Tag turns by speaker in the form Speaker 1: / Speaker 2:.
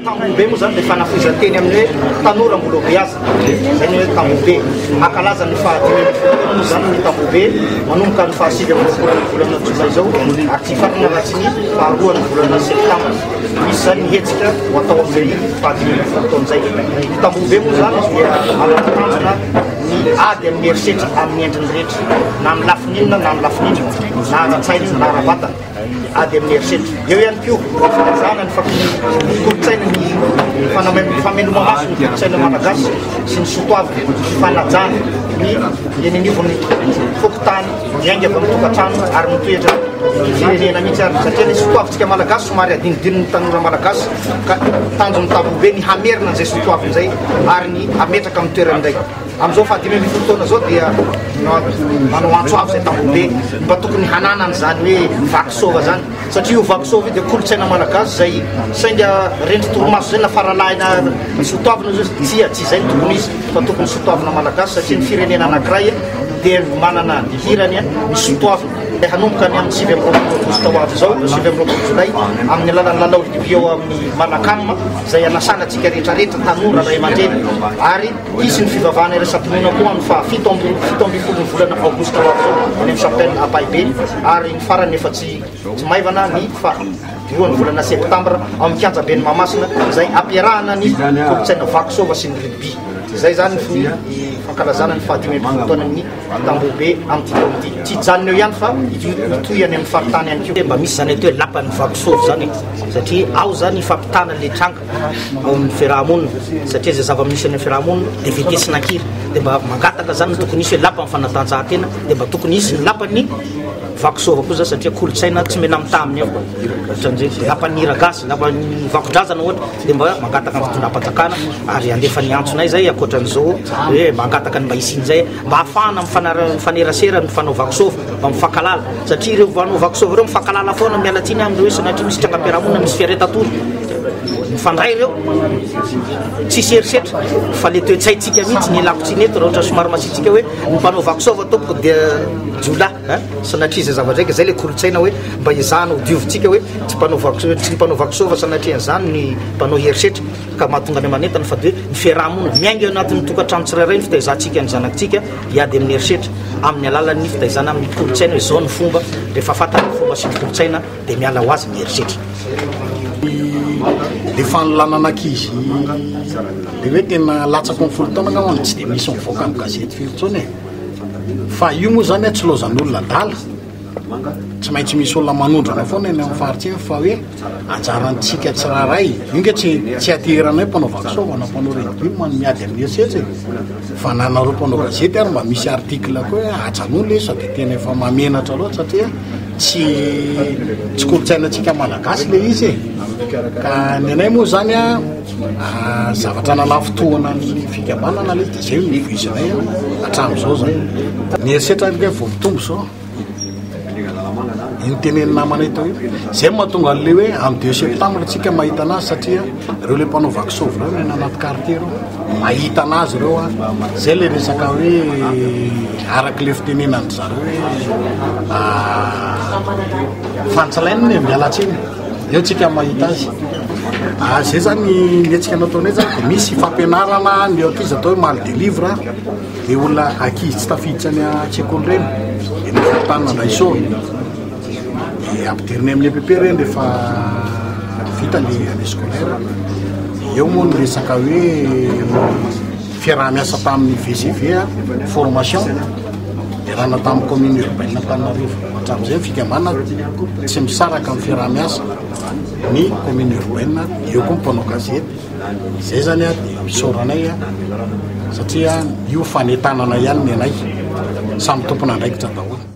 Speaker 1: Tambohobe moa izany dia fanafohizan-teny amin'ny hoe tanora mbola ho beazina. Izay ny hoe tambohobe. Hankalaza ny faha-15 taona moa izany ny tambohobe manomboka ny faha-29 volana jolay izao ary tsy hifarana raha tsy ny faharoan'ny volana septambra. Misy izany ny hetsika ho atao amin'izay faha-15 taona izay. Ny tambohobe moa izany dia manana tanjona ny ady amin'ny herisetra amin'ny endriny rehetra, na amin'ny lafiny inona na amin'ny lafiny inona, na ara-tsaina na ara-batana. Ady amin'ny herisetra. Eo ihany koa ny filazana ny kolontsaina ny fameloma-maso ny kolontsaina malagasy sy ny soatoavina, ny fanajana ny eny anivon'ny fokontany miainga avy amin'ny tokantrano ary mitoetra ny firenena mihitsy ary satria ny soatoavintsika malagasy somary adinodinon'ny tanora malagasy ka tanjon'ny Tambohobe ny hamerina an'izay soatoavina izay ary ny hametraka amin'ny toerany indray. Amin'izao faha-15 taona izao dia manao antso avo izay tambohobe mba tokony hananana izany hoe vaky sôva izany satria io vaky sôva io dia kolontsaina malagasy izay sainga rendry torimaso izay na faralahina sotoavina izy tsia, tsy izay no tokony izy fa tokony sotoavina malagasy satria ny firenena anankiray dia manana ny hirany, ny sotoavina. Hanomboka ny amin'ny 29 aogositra ho avy izao, 29 jolay, amin'ny alalan'ny lalao rugby ao amin'ny Manakam izay hanasana antsika rehetrarehetra, tanora, ray aman-dreny ary Hisy ny fivavahana iraisam-pinoana koa amin'ny faha 17 ny volana aogositra ho avy izao any amin'ny Chapelle Ampahibe ary ny farany efa tsy tsy maivana ny faha roan'ny volana septambra ao amin'ny kianjaben'i Mahamasina izay hampiarahana ny kolontsaina Vakisova sy ny rugby. Izay izany ny fankalazana ny faha 15 taonan'ny Tambohobe amin'ity taona ity. Tsy hijanona eo ihany fa hitohy any amin'ny faritany ihany koa. Mba misy izany atao hoe lapan'ny Vakisova izany e, satria ao izany ifampitana ilay tranga. ao amin'ny fiaraha-monina satria izay zava-misy any amin'ny fiaraha-monina dia vetesina an-kira dia mba mangataka zany ny tokony hisy hoe lapan'ny fanatanjahantena dia mba tokony hisy ny lapan'ny vakosova koa zany satria kolontsaina tsy mena mitaha amin'ny hafa ohatran'izay lapan'ny hira gasy lapan'ny vakodrazana ohatra dia mba mangataka ny fitondram-panjakana ary handefa ny antsonay zay ankoatran'izao hoe mangataka ny mba hisian'izay mba hahafahana mifanerasera ny mpifanao vakosova mba mifankalala satria ireo mpanao vakosova ireo mifankalala foana miala tsiny amin'ireo hoe sanatria misy trangam-piarahamonina misy fiaretan-tory Mifandray ireo, tsisy herisetra fa le toe-tsaintsika mihitsy ny ialako tsiny eto raha ohatra somary masiatsika hoe ny mpanao vakisova tompoko dia jiolahy a, sanatria izay zavatra izay, zay le kolontsaina hoe mba ezahana ho diovintsika hoe tsy mpanao vak- tsy ny mpanao vakisova sanatria an'izany ny mpanao herisetra ka mahatonga ny manentana fa dia ny fiaraha-monina miainga eo anatin'ny tokantrano tsirairay ny fitaizantsika ny zanakitsika hiady amin'ny herisetra amin'ny alalan'ny fitaizana amin'ny kolontsaina hoe izao ny fomba, rehefa fantatra ny fomba sy ny kolontsaina dia miala ho azy ny herisetra.
Speaker 2: Le fanolanana ankizy le hoe tena latsaky ny folo taona angamba tsy dia misy mivoaka amin'ny gazety firy intsony e. Fa io moa zany tsy laozan'olona adala, tsy maintsy misy olona manondrana foana eny amin'ny faritra eny fa hoe anjarantsika tsirairay, io nge tsy tsy ateheranay mpanao vakisoava na mpanao rugby no miady amin'ny herisetra e. Fa na nareo mpanao gazety ary mba misy article koa hoe ajanony le izy sao dia tena efa mahamenatra loatra satria tsy tsy kolontsainantsika malagasy le izy e. Ka ny anay moa zany a zavatra nanafintohana ny fikambanana le izy dia zay no novoizinay hatramin'izao zany. Ny herisetra ange vao mitombo zao. Iny tenenin'ny namanay teo iny. Zay no mahatonga an'le hoe amin'ny deux septembre tsika mahita anazy satria ireo le mpanao vaky sôvy ireo no eny anaty quartier ireo. Mahita anazy ireo an. Zay le resaka hoe araka le fitenenan-dry zareo hoe fantsalainina e, miala tsiny. Eo tsika mahita azy. Ah, zay zany ny hetsika nataonay zany dia misy fampianarana ny ankizy atao hoe mal de livre. Le olona ankizy tsy tafiditra any an-tsekoly ireny dia ny faritany nandray soa dia ampidirina amin'ny EPP ireny rehefa vita le année scolaire. Eo moa ny resaka hoe fiaraha-miasa tamin'ny VCV formation niarahana tamin'ny commune urbaine Antananarivo. Hatramin'izay ny fikambanana tsy misaraka amin'ny fiaraha-miasa ny commune urbaine, eo koa ny mpanao gazety. Izay zany dia misaora anay satria io fanentanana ihany ny anay, samy tompon'andraikitra daholo.